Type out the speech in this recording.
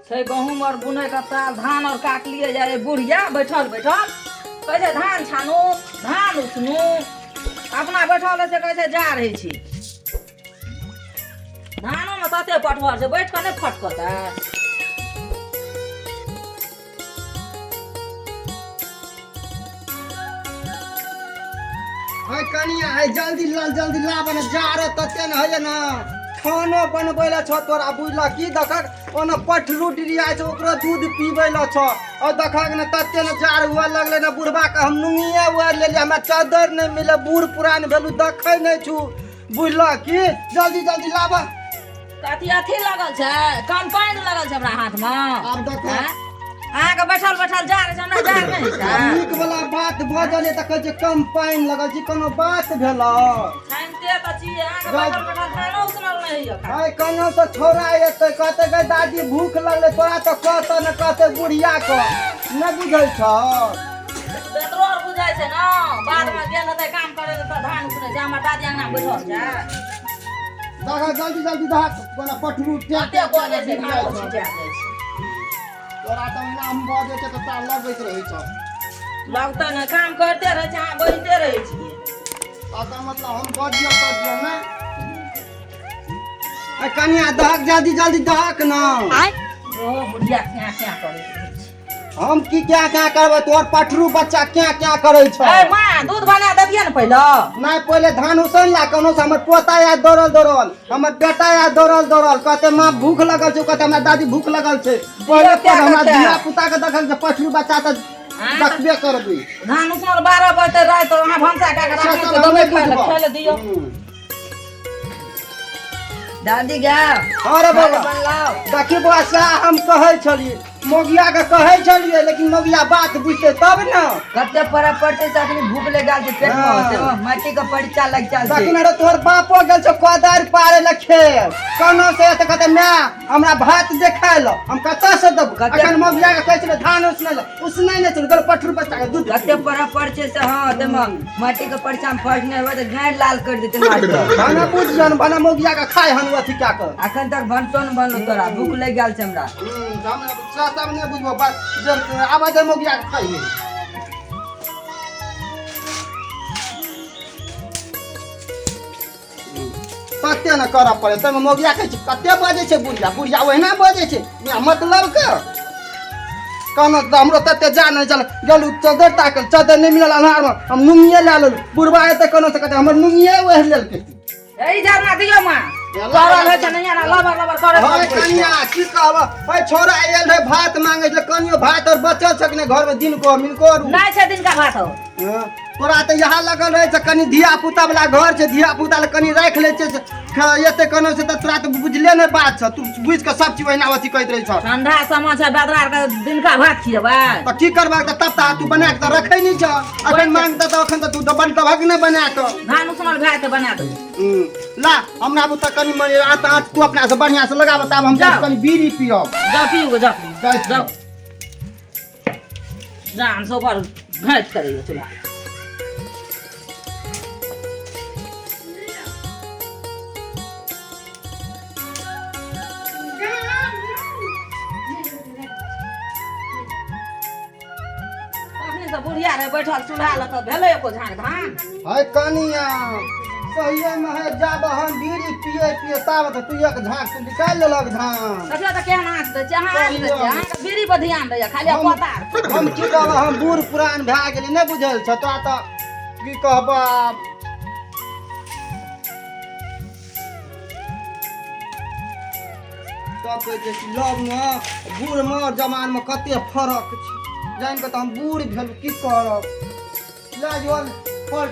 छै गहूँम आओर बुनैके ताल, धान आओर काटलियै जाइ बुढ़िया बैठल बैठल कहै छै धान छानू धान उसनू, अपना बैठल रहै छै कहै छै जा रहै छी। धानोमे तते पटवर छै, बैठ कऽ नहि फटकतै। है कनिया है, जल्दी ला जल्दी ला बने जा रे तते न है ना, खानो बनबै ले छौ तोरा बुझला की। देखक ओना पठरू डिरिया छै, ओकरो दूध पीबै ले छौ। और देखक ने तते न जार हुए लगले ने, बुढ़बा के हम नुंगिए ओढ़ि लेलियै, हमरा चादर नहि मिले, बूढ़ पुरान भेलू देखै नहि छु बुझला की। जल्दी जल्दी लाबऽ। कथी अथी लगल छै, कम पानि लगल छै हमरा हाथमे। आब देखो। आँय? अहाँके बैठल बैठल जा रहल छै, हमरा जार नहि छै। आब नीक वाला बात बजल तऽ कहै छै कम पानि लगल छै, कोनो बात भेल? छानिते तऽ छी अहाँके बैठल बैठल, खानो उसनल नहि होइए खाली। आइ कनो तऽ छौड़ा एतै कहतै गै दादी भूख लगलै तोरा, तऽ कहतै ने कहतै बुढ़िया के नहि बुझै छौ। बेदरो आर बुझै छै ने, बादमे गेल हेतै काम करै लए तऽ धान उसनै छै, हमर दादी अङ्गना बैठल छै। दादा जल्दी जल्दी दहा बना पटरू ट्या कते बजै छै, धानो छिटा जाइ छै। तोरा तऽ ओहिना हम बजै छै तऽ तोरा लगैत रहै छौ। लगतै ने, काम करिते रहै छै, अहाँ बजिते रहै छियै। तकर मतलब हम बजियौ तजियौ ने। ए कनिया दहक जल्दी जल्दी दहक न। ओ बुढ़िया क्या क्या करै रहै छै। हम की क्या क्या करबै, तोहर पठरू बच्चा क्या क्या करै छौ। ए माँ, दूध बना देतियै ने पहिले। नहि, पहिले धान उसैन ला। कोनो से हमर पोता आयत दौड़ल दौड़ल, हमर बेटा आयत दौड़ल दौड़ल, कहते माँ भूख लगल छै, कहते हमरा दादी भूख लगल छै। पहिले क्या पर हमरा करतै? धिया पुता के देखल छै, पठरू बच्चा तऽ हाँ। देखबे करबी। धान उसनल 12 बजते राति, अहाँ भनसा कए कऽ से राखने सब छियै, हम देबै नहि खाय लए, बुझबौ। खाय लए दियौ। दादी गा। हाँ रे बाबा। बनलाओ। देखी बौआ, सएह हम कहै छलियै, मोगिया के कहै छलियै, लेकिन मोगिया बात बुझतै तब ने। कते परब पड़ते से अखनी भूख लग गेल छै पेट में। हाँ। ते माटी के परीक्षा लग जाल छै। दखिन रे, तोहर बापो गेल छौ कोदारि पारे लए खेत, कोनो से तऽ कहतै माय हमरा भात देखाय ल, हम कतऽ से देबौ? अखन मोगिया के कहै छलै धान उसनै ल, उसनै नहि छलै, गेल पठरू बच्चा के दूध। कते परब पड़ छै से हां, ते माटी के परीक्षा में फर्स्ट नहीं हुआ तो गाड़ लाल कर देते मास्टर। खाना बुझ जन बना मोगिया के खाय हन अथी क्या कर। अखन तक भनसो न बनलो, तोरा भूख लग गेल छै हमरा। हम सब नहि बुझबो, बस जे आबै दे मोगिया के खाइ। कते ने करऽ पड़े ताहिमे मोगिया कहै छै कते बजै छै बुढ़िया, बुढ़िया ओहिना बजै छै बिना मतलब के। कहलहुँ तऽ हमरो तते जा नहि चल गेलहुँ, चदर ताकल, चदर नहि मिलल, अन्हारमे हम नुंगिए लए लेलहुँ। बुढ़बा एतै कोनो से कहतै हमर नुंगिए ओढ़ि लेलकै। ए झरना दियौ माँ, करल होइ छै नहीं ना, लबर लबर करे। हय कनिया, की कहब, ओइ छोरा आयल रहै भात मांगै छलै, कनियो भात और बचल छै कि नहि घरमे दिनको मिनको? नहि छै दिनका भात हो। हँ, तोरा तऽ इएह लगल रहै छै, कनि धिया पुता वाला घर छै, धिया पुता लए कनि राखि लै छै एते कोनो से, तऽ तोरा तऽ बुझले नहि बात छौ, तू बुझि कऽ सब चीज ओहिना अथी कहैत रहै छौ। ठंडा समय छै, बेदरा के दिनका भात खिएबै? तऽ की करबाक तऽ तब तऽ तू बना कऽ तऽ रखै नहि छह, अखन मांगतऽ तऽ अखन तऽ तू तऽ बनतबहक नहि बना कऽ। धान उसनल भए तऽ बना देबै। ला हमरा बुते कनि मनि आँच आँच तू अपना से बढ़िआँ से लगाबऽ, तब हम जाउ। कनि बीड़ी पियब। जाउ पीउ गो, जाउ। जाइ छी। जाउ जान से ऊपर घाँच करैए चूल्हा। अखनी तऽ बुढ़िया रहे बैठल चूल्हा लग, तऽ भेलै एको झाँक धान? है कनिया, सहिए में है, जाब हम बीड़ी पिए पिए ताब तऽ तू एक झाँक तू निकालि लेलक धान। देखियौ तऽ केहन आँच दै छै अहाँ, आँच दै छै अहाँके, बीड़ी पर ध्यान दैया खाली आ पोता। हम की कहब, हम बूढ़ पुरान भए गेली, नहि बुझल छौ तोरा, तऽ की कहब आब। तब कहै छै कि लवमे बूढ़मे आओर जवानमे कते फरक छै, जानि कऽ तऽ हम बूढ़ भेलहुँ, की करब, लए जो फल।